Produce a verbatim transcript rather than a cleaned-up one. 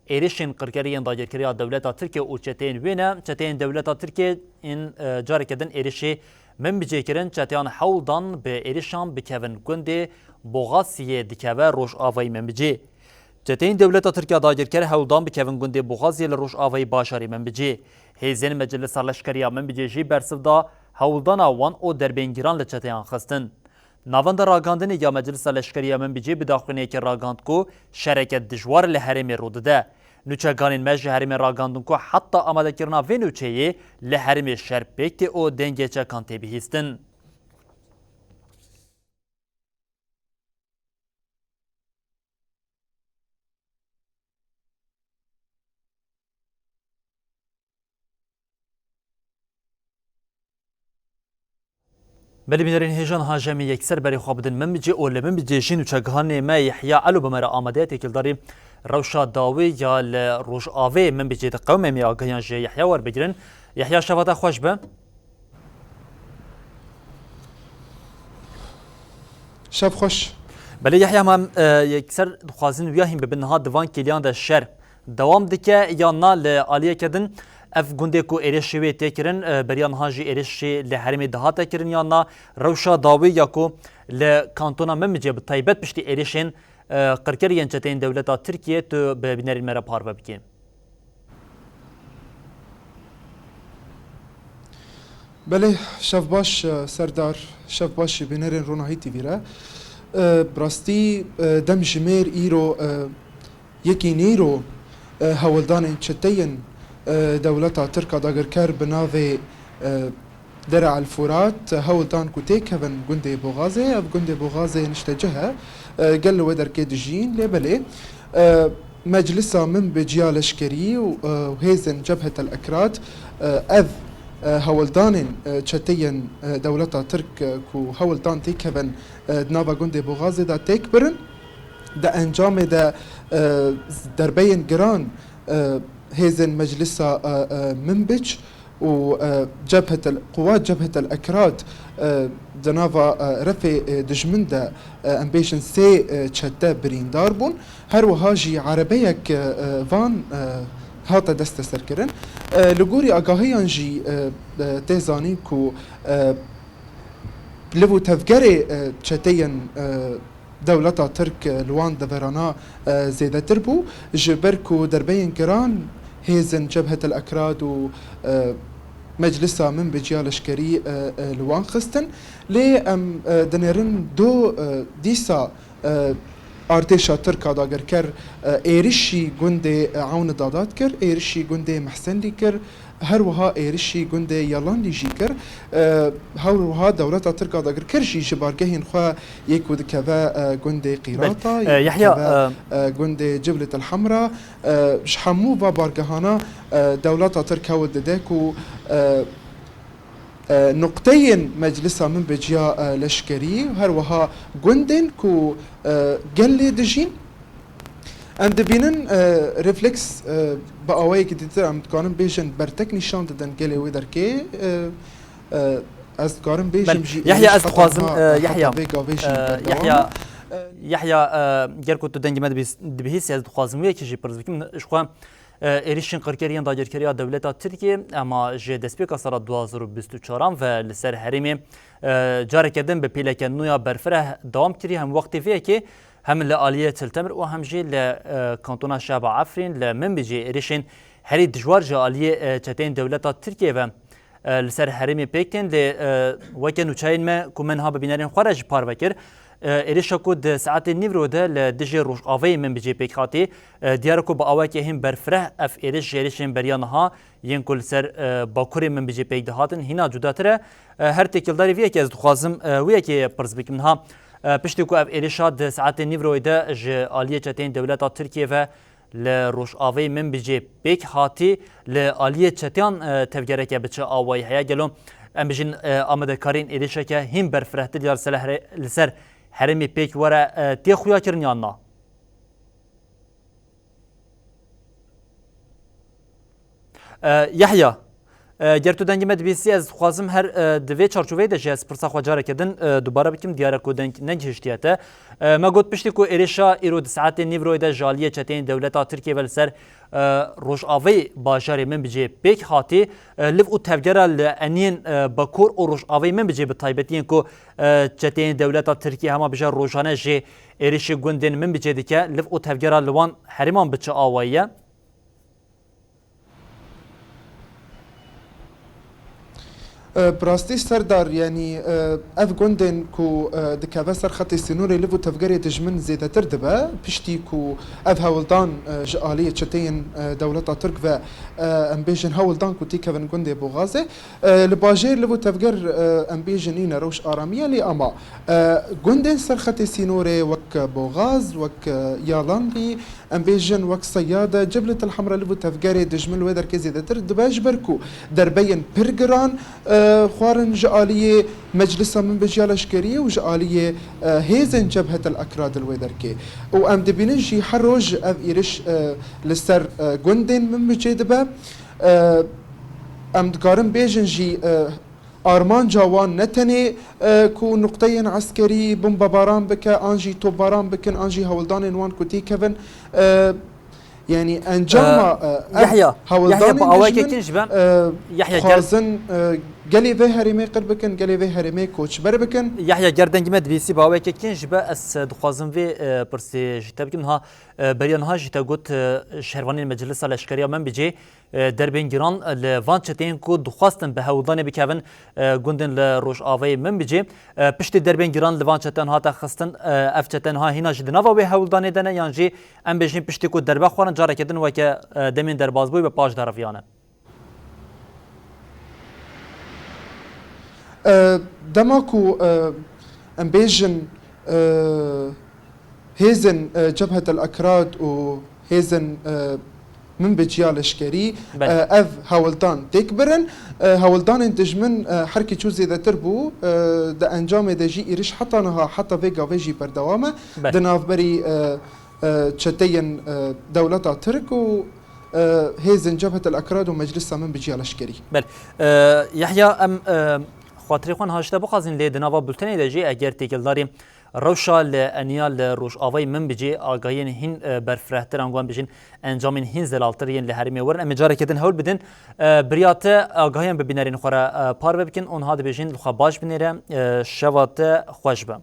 Êrişên qirkeriyên dagirkeriya dewleta Tirkiye û çeteyên wê ne. Çeteyên dewleta Tirkiye ên, e, careke din êrişê Minbicê kirin. Çeteyan hewl dan bi êrişan bikevin gundê Boxasiyê dikeve rojavayî Minbicê. Çeteyên dewleta Tirkiye dagirker hewl dan bikevin gundê Boxaziyê li rojavayî bajarê Minbicê. Hêzên Meclisa Leşkeriya Minbicê jî bersiv da hewldana wan û derbên giran li çeteyan xistin. Navenda ragandinê ya Meclisa Leşkerî ya Minbicê bi daxuyaniyekê ragand ku şereke dijwar li herêmê rû dide. Nûçeganên me ji herêmê ragandin ku heta amadekirina vê nûçeyê li herêmê şer pêk tê û dengê çekan tê bihîstin. Belê bînerên hêjan, ha jemê yekser berê xwe bidin Minbicê û li Minbicê jî nûçegihanê me Yehya Elo bi me re amade ye, têkildarî rewşa dawî ya li rojavê Minbicê diqewime, em ê agahiyan ji Yehya werbigirin. Yehya, şeva te xweş be. Şev xweş. Belê Yehya, ma em, e, yekser dixwazin wiya hîn bibin, niha di van kêliyan de şer dewam dike yan na? Li aliyeke din ev gundê ku êrişê wê tê kirin, e, beriya niha jî êrişê li herêmê dihate kirin yan na? Rewşa dawî ya ku li kantona Minbicê bi taybet piştî êrişên, e, qirkeriyên çeteyên dewleta Tirkiye tu bi bînerên me re parve bikî. Belê, şev baş, e, Serdar, şev baş ji bînerên Ronahî T V re. E, bi rastî, e, demjimêr îro, e, yekî nîro, e, hewldanên çeteyên, e, dewleta Tirk a dagirker bi navê, e, Dere El Furat, e, hewl dan ku têkevin gundê Boxazê. Ev gundê Boxazê niştecih e, e, gel li wê derkê dijîn, lê belê, e, Meclisa Minbiciya Leşkerî û, e, û hêzên Cebhet El Ekrad, e, ev, e, hewldanên, e, çeteyên, e, dewleta Tirk, e, ku hewl dan têkevin, e, di nava gundê Boxazê de têk birin. Di encamê de, e, derbeyên giran, e, hêzên Meclisa, e, e, Minbic û, e, Cebhet El, Quwat Cebhet El Ekrad, e, di nava, e, refê, e, dijmin de, e, em bêjin sê, e, çete birîndar bûn. Her wiha jî erebeyek, e, e, van, e, hate desteserkirin. E, li gorî agahiyan jî, e, e, tê zanîn ku, e, liv û tevgerê, e, çeteyên, e, dewleta Tirk, e, li wan deverana, e, zêdetir bû, ji ber ku derbeyên giran hêzên Cebhet El Ekrad û, e, Meclisa Minbiciya Leşkerî, e, e, li wan xistin. Lê em, e, dinêrin do, e, dîsa, e, artêşa Tirk a dagirker, e, êrişî gundê, e, Ewn Dadat kir, êrişî gundê Mehsenlî kir, her wiha êrişî gundê Yalanlî jî kir. E, her wiha dewleta Tirk a dagirker jî ji bargehên xwe yê ku dikeve, e, gundê Qîrata, Belê. E, yê ku Yahya, dikeve, e, e, gundê Ciblet El Hemra, e, ji hemû va bargehana, e, dewleta Tirk hewl dide ku, e, e, nuqteyên Meclisa Minbiciya, e, Leşkerî, her wiha gundên ku, e, gel lê dijîn. Em dibînin, e, refleks, e, bi awayekî dîtir em dikarin bêjin bertek nîşan didin gelê wê derkê. E, e, ez dikarim bêjim Belê. jî Yahya, êrîş ez heta dixwazim, niha, e, e, heta Yahya, vê gavê jî e, berdewam Yahya, e. E, Yahya, e, ger ku tu dengê me dibihîs-, dibihîsî, ez dixwazim wê yekê jî pirs bikim. Ji xwe, e, êrişên qirkeriyên dagirkeriya dewleta Tirkiye, ema ji destpêka sala du hazar û bîst û çaran ve li ser herêmê, e, careke din bi pêleke nû ya berfireh dewam kiriye. Hem wextê vê yekê hem li aliyê Til Temir û hem jî li, e, kantona Şehba Efrîn li Minbicê êrişên herî dijwar ji aliyê, e, çeteyên dewleta Tirkiye ve, e, li ser herêmê pêk tên. Lê, e, weke nûçeyên me ku me niha bi bînerên xwe re jî parve kir, e, êrişa ku di saetê nîvro de li dijî rojavayê Minbicê pêk hatî, e, diyar e ku bi awayekî hîn berfireh ev êriş ji êrişên beriya niha yên ku li ser, e, bakurê Minbicê pêk dihatin hîna cudatir e. E, her têkildarî vê yekê ez dixwazim, e, wê yekê pirs bikim niha. E, piştî ku ev êrişa di saetê nîvroyê de ji aliyê çeteyên dewleta Tirkiye ve li rojavê Minbicê pêk hatî, li aliyê çeteyan, e, tevgereke bi çi awayî heye? Gelo em bijîn, e, amadekarîn êrişeke hîn berfirehtir ya li ser here-, li ser herêmê pêk were, e, tê xuyakirin yan na? E, Yahya, E, ger tu dengê me dibîsî, ez dixwazim her, e, di vê çarçoveyê de jî ez pirsa xwe careke din, e, dubare bikim, diyar e ku deng negihiştiye te. E, me got piştî ku êrişa îro di saetê nîvroyê de ji aliyê çeteyên dewleta Tirkiyê ve li ser, e, rojavayê bajarê Minbicê pêk hatî, e, liv û tevgera li eniyên, e, Bakur û Rojavayê Minbicê bi taybetiyên ku, e, çeteyên dewleta Tirkiyê hema bije rojane jê êrişî gundên Minbicê dike, liv û tevgera li wan herêman bi çi awayî ye? E, bi rastî Serdar, yanî, e, ev gundên ku, e, dikeve ser xetê sînorê liv û tevgerê dijmin zêdetir dibe, piştî ku ev hewldan, e, ji aliyê çeteyên, e, dewleta Tirk ve, e, em bêjin hewldan ku têkevin gundê Boxazê, e, li bajêr liv û tevger, e, em bêjin nîne rewş aramiye lê ama, e, gundên ser xetê sînorê wek Boxaz, wek, e, Yalanlî, em bêjin wek Seyade, Ciblet el Hemra liv û tevgerê dijmin li wê derkê zêdetir dibe, ji ber ku derbeyên pir giran, e, xwarin ji aliyê Meclisa Minbiciya Leşkeriyê û ji aliyê, e, hêzên Cebhet el Ekrad li wê derkê. Û em dibînin jî her roj ev êriş, e, li ser, e, gundên Minbicê dibe. E, em dikarin bêjin jî, e, armanca wan ne tenê, e, ku nuqteyên eskerî bombebaran bike, an jî topbaran bikin, an jî hewldanên wan ku têkevin, e, yanî encama, E, e, ev Yahya, Yahya, hewldanên bi awayekê dijmin, kin ji be, e, Yahya, ger dixwazin, e, gelê vê herêmê qir bikin, gelê vê herêmê koçber bikin. Yahya, ger dengê me dibîsî, bi awayekê kin ji be, ez, e, dixwazim vê, e, pirsê ji te bikim. Niha, e, beriya niha jî te got, e, şervanên Meclisa Leşkeriya Minbicê, e, derbên giran li van çeteyên ku dixwastin bi hewldanê bikevin, e, gundên li Rojavayê Minbicê. E, piştî derbên giran li van çeten hate xistin, e, ev çete niha hîna jî di nava wê hewldanê de ne, yan jî em bêjin piştî ku derbe xwarin careke din weke, e, demên derbazbûyî bi paş de reviyane? E, dema ku, e, em bêjin, e, hêzên, e, Cebhet el Ekrad û hêzên, e, Minbiciya Leşkerî, Belê. e, ev hewldan têk birin. E, hewldanên dijmin, e, herkî çû zêdetir bû. E, di encamê de jî êriş heta niha, heta vê gavê jî berdewam e. Belê. Di navberî, e, e, çeteyên, e, dewleta Tirk û, e, hêzên Cebhet el Ekrad û Meclisa Minbiciya Leşkerî. Belê. E, Yahya, em, e, xatirê xwe niha ji te bixwazin, lê di nava bultenê de jî eger têkildarî rewşa li eniya li Rojavayê Minbicê agahiyên hîn, e, berfirehtir an wan bijîn encamên hîn zelaltir yên li herêmê werin. Em ê careke din hewl bidin, e, biriya te agahiyan bi bînerên xwe re, e, parve bikin. Û niha dibêjin li xwe baş binêre, e, şeva te xweş be.